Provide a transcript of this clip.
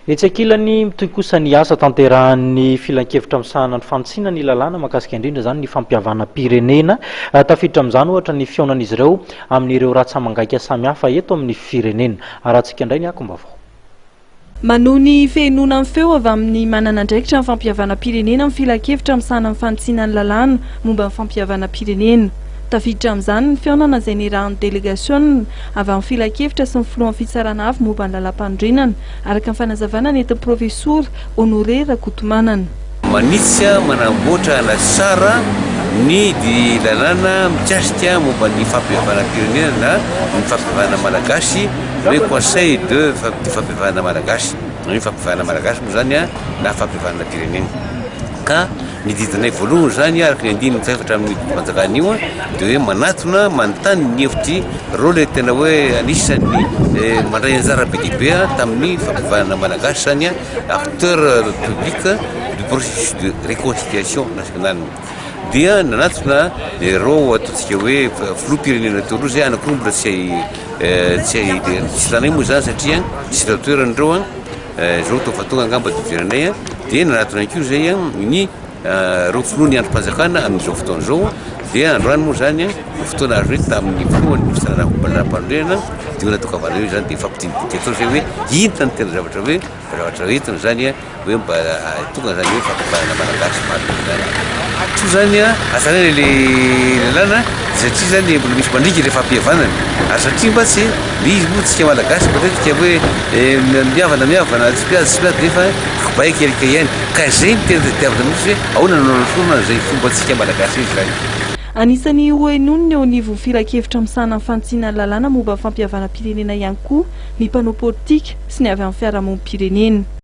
Etsy ankilany, mitohy kosa ny asa tanterahan'ny filankevitra misahana ny fanitsiana ny lalàna mahakasika indrindra izany ny fampihavanam-pirenena. Tafiditra amin'izany ohatra ny fihaonan'izy ireo amin'ireo ratsa-mangaika samihafa eto amin'ny firenena. Arahantsika indray ny akom-baovao. Manohy ny fihenoana ny feo avy amin'ny manana andraikitra ny fampihavanam-pirenena ny filankevitra misahana ny fanitsiana ny lalàna momba ny fampihavanam-pirenena. Tafiditra amin'izany ny fihaonana izay niarahan'ny delegasiona avy amin'ny filankevitra sy ny filohan'ny fitsarana avo momba ny lalàmpanorenana, araka ny fanazavana nentin'ny profesora Honoré Rakotomanana. Manitsy manamboatra hanatsara ny lalàna mikasika momba ny fampihavanam-pirenena na ny fampihavanana malagasy Ny hoe conseil de fampihavanana malagasy, ny hoe fampihavanana malagasy moa zany na fampihavanana pirenena. Ka ny didinay voalohany zany araka ny andininy fahefatra amin'ny didim-panjakana io dia hoe manatona manontany ny hevitry reo le tena hoe anisan'ny mandray anjara be dia be tamin'ny fampihavanana malagasy zany, acteur public du processus de réconciliation nationale. Dia nanatona ireo ataontsika hoe filoham-pirenena teo aloha zay anakiroa mbola tsy tsy tsy hitanay moa zany satria tsy hita toerana ireo an, zao toa efa tonga angamba de hojerenay an, dia nanatona ihany koa zay an ny ireo filohan'ny andrim-panjakana amin'izao fotoana izao, dia androany moa zany no fotoana azo hoe tamin'ny filohan'ny fitsarana lalàm-panorenana dia io natokavana io zany dia mifampidinidinika teo zay hoe inona no tena zavatra hoe zavatra entina zany an. hoe mba tonga zany hoe fampihavanana malagasy marina zany. Soa zany an, hatsaraina le lalàna satria zany mbola misy mandringa le fampihavanana ary satria mba tsy le izy moa tsika malagasy matetika hoe mihavana mihavana tsy mpiady tsy mpiady nefa kobay kelika ihany ka zay no tena tadiavina mihitsy hoe ahoana no hanasoana an'izay fombantsika malagasy izay zany. Anisan'ny hohenoina eo anivon'ny filankevitra misahana ny fanitsiana ny lalàna momba ny fampihavanam-pirenena ihany koa ny mpanao politika sy ny avy amin'ny fiarahamonim-pirenena.